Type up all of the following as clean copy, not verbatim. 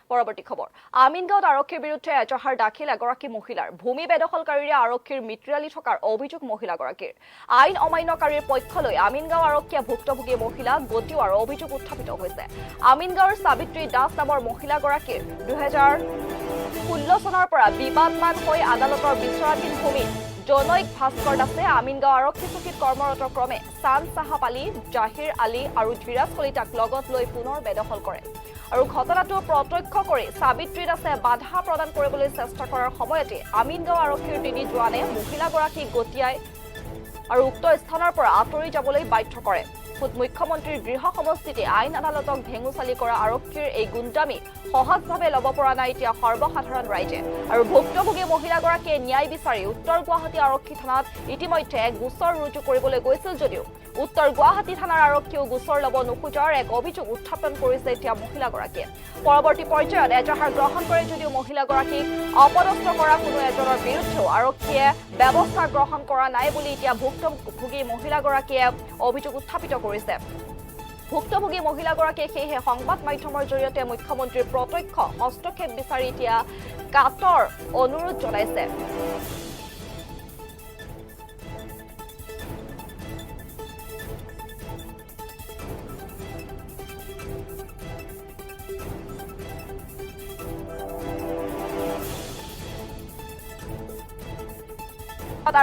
পৰৱৰ্তী খবৰ। আমিনগাঁৱত আৰক্ষীৰ বিৰুদ্ধে এজাহাৰ দাখিল এগৰাকী মহিলাৰ। ভূমি বেদখলকাৰীৰে আৰক্ষীৰ মিত্ৰালি থকাৰ অভিযোগ মহিলাগৰাকীৰ। আইন অমান্যকাৰীৰ পক্ষলৈ আমিনগাঁও আৰক্ষীয়ে ভুক্তভোগী মহিলা গতিওৱাৰ অভিযোগ উত্থাপিত হৈছে। আমিনগাঁৱৰ সাবিত্ৰী দাস নামৰ মহিলাগৰাকীৰ 2016 চনৰ পৰা বিবাদমান হৈ আদালতৰ বিচৰাধীন ভূমিত জনৈক ভাস্কৰ দাসে আমিনগাঁও আৰক্ষী চকীত কৰ্মৰত ক্ৰমে চান চাহাব আলী, জাহিৰ আলী আৰু ধীৰাজ কলিতাক লগত লৈ পুনৰ বেদখল কৰে আৰু ঘটনাটো প্ৰত্যক্ষ কৰি সাবিত্ৰী দাসে বাধা প্ৰদান কৰিবলৈ চেষ্টা কৰাৰ সময়তে আমিনগাঁও আৰক্ষীৰ তিনি জোৱানে মহিলাগৰাকীক গতিয়াই আৰু উক্ত স্থানৰ পৰা আঁতৰি যাবলৈ বাধ্য কৰে। খোদ মুখ্যমন্ত্ৰীৰ গৃহ সমষ্টিতে আইন আদালতক ভেঙুচালি কৰা আৰক্ষীৰ এই গুণ্ডামি সহজভাৱে ল'ব পৰা নাই এতিয়া সৰ্বসাধাৰণ ৰাইজে। আৰু ভুক্তভোগী মহিলাগৰাকীয়ে ন্যায় বিচাৰি উত্তৰ গুৱাহাটী আৰক্ষী থানাত ইতিমধ্যে এক গোচৰ ৰুজু কৰিবলৈ গৈছিল যদিও উত্তৰ গুৱাহাটী থানাৰ আৰক্ষীয়েও গোচৰ ল'ব নোখোজাৰ এক অভিযোগ উত্থাপন কৰিছে এতিয়া মহিলাগৰাকীয়ে। পৰৱৰ্তী পৰ্যায়ত এজাহাৰ গ্ৰহণ কৰে যদিও মহিলাগৰাকীক অপদস্থ কৰা কোনো এজনৰ বিৰুদ্ধেও আৰক্ষীয়ে ব্যৱস্থা গ্ৰহণ কৰা নাই বুলি এতিয়া ভুক্তভোগী মহিলাগৰাকীয়ে অভিযোগ উত্থাপিত কৰিছে। ভুক্তভোগী মহিলাগৰাকীয়ে সেয়েহে সংবাদ মাধ্যমৰ জৰিয়তে মুখ্যমন্ত্ৰীৰ প্ৰত্যক্ষ হস্তক্ষেপ বিচাৰি এতিয়া কাতৰ অনুৰোধ জনাইছে।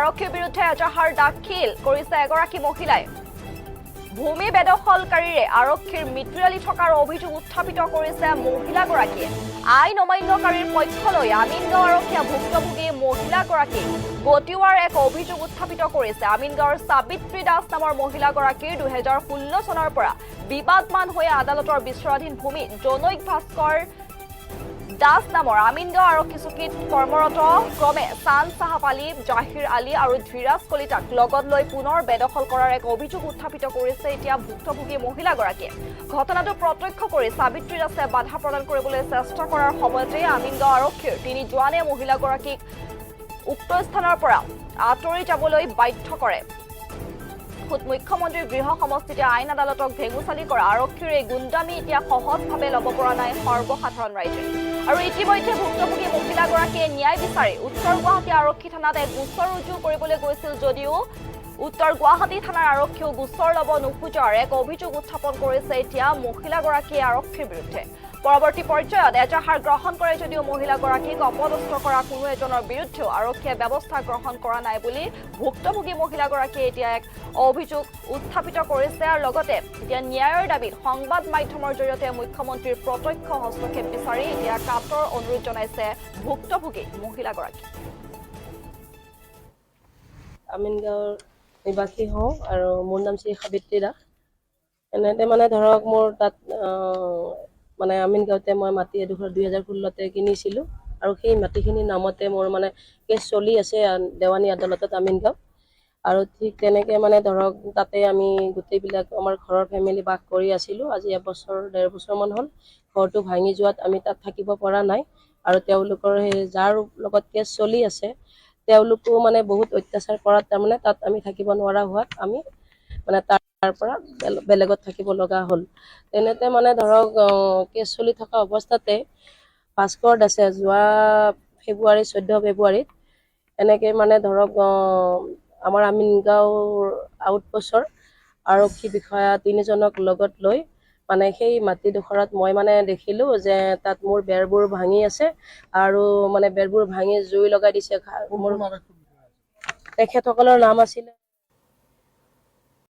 আৰক্ষীৰ বিৰুদ্ধে এজাহাৰ দাখিল কৰিছে এগৰাকী মহিলাই। ভূমি বেদখলকাৰীৰে আৰক্ষীৰ মিত্ৰালি থকাৰ অভিযোগ উত্থাপিত কৰিছে মহিলাগৰাকীয়ে। আইন অমান্যকাৰীৰ পক্ষলৈ আমিনগাঁও আৰক্ষীয়ে ভুক্তভোগী মহিলাগৰাকীক গতিওৱাৰ এক অভিযোগ উত্থাপিত কৰিছে। আমিনগাঁৱৰ সাবিত্ৰী দাস নামৰ মহিলাগৰাকীৰ 2016 চনৰ পৰা বিবাদমান হৈ আদালতৰ বিচৰাধীন ভূমি জনৈক ভাস্কৰ দাস নামৰ আমিনগাঁও আৰক্ষী চকীত কৰ্মৰত ক্ৰমে চান চাহাব আলী, জাহিৰ আলী আৰু ধীৰাজ কলিতাক লগত লৈ পুনৰ বেদখল কৰাৰ এক অভিযোগ উত্থাপিত কৰিছে এতিয়া ভুক্তভোগী মহিলাগৰাকীয়ে। ঘটনাটো প্ৰত্যক্ষ কৰি সাবিত্ৰী দাসে বাধা প্ৰদান কৰিবলৈ চেষ্টা কৰাৰ সময়তে আমিনগাঁও আৰক্ষীৰ তিনি জোৱানে মহিলাগৰাকীক উক্ত স্থানৰ পৰা আঁতৰি যাবলৈ বাধ্য কৰে। খোদ মুখ্যমন্ত্ৰীৰ গৃহ সমষ্টিতে আইন আদালতক ভেঙুচালি কৰা আৰক্ষীৰ এই গুণ্ডামি এতিয়া সহজভাৱে ল'ব পৰা নাই সৰ্বসাধাৰণ ৰাইজে। আৰু ইতিমধ্যে ভুক্তভোগী মহিলাগৰাকীয়ে ন্যায় বিচাৰি উত্তৰ গুৱাহাটী আৰক্ষী থানাত এক গোচৰ ৰুজু কৰিবলৈ গৈছিল যদিও উত্তৰ গুৱাহাটী থানাৰ আৰক্ষীয়েও গোচৰ ল'ব নোখোজাৰ এক অভিযোগ উত্থাপন কৰিছে এতিয়া মহিলাগৰাকীয়ে আৰক্ষীৰ বিৰুদ্ধে। পৰৱৰ্তী পৰ্যায়ত এজাহাৰ গ্ৰহণ কৰে যদিও মহিলাগৰাকীক অপদস্থ কৰা কোনো এজনৰ বিৰুদ্ধেও আৰক্ষীয়ে ব্যৱস্থা গ্ৰহণ কৰা নাই বুলি ভুক্তভোগী মহিলাগৰাকীয়ে এতিয়া এক অভিযোগ উত্থাপিত কৰিছে। আৰু লগতে এতিয়া ন্যায়ৰ দাবীত সংবাদ মাধ্যমৰ জৰিয়তে মুখ্যমন্ত্ৰীৰ প্ৰত্যক্ষ হস্তক্ষেপ বিচাৰি এতিয়া কাতৰ অনুৰোধ জনাইছে ভুক্তভোগী মহিলাগৰাকী। আমিনগাঁৱৰ নিবাসী হওঁ আৰু মোৰ নাম শ্ৰী সাবিত্ৰী দাস। এনেতে মানে ধৰক মোৰ তাত মানে আমিনগাঁৱতে মই মাটি এডোখৰ 2016তে কিনিছিলোঁ আৰু সেই মাটিখিনিৰ নামতে মোৰ মানে কেছ চলি আছে দেৱানী আদালতত আমিনগাঁও। আৰু ঠিক তেনেকৈ মানে ধৰক তাতে আমি গোটেইবিলাক আমাৰ ঘৰৰ ফেমিলি বাস কৰি আছিলোঁ। আজি এবছৰ ডেৰ বছৰমান হ'ল ঘৰটো ভাঙি যোৱাত আমি তাত থাকিব পৰা নাই। আৰু তেওঁলোকৰ সেই যাৰ লগত কেছ চলি আছে তেওঁলোকো মানে বহুত অত্যাচাৰ কৰাত তাৰমানে তাত আমি থাকিব নোৱাৰা হোৱাত আমি মানে তাৰ পৰা বেলেগত থাকিব লগা হ'ল। তেনেতে মানে ধৰক কেছ চলি থকা অৱস্থাতে ভাস্কৰ দাসে যোৱা ফেব্ৰুৱাৰী 14 ফেব্ৰুৱাৰীত এনেকৈ মানে ধৰক আমাৰ আমিনগাঁৱৰ আউটপোষ্টৰ আৰক্ষী বিষয়া তিনিজনক লগত লৈ মানে সেই মাটিডোখৰত মই মানে দেখিলোঁ যে তাত মোৰ বেৰবোৰ ভাঙি আছে আৰু মানে বেৰবোৰ ভাঙি জুই লগাই দিছে। মোৰ তেখেতসকলৰ নাম আছিলে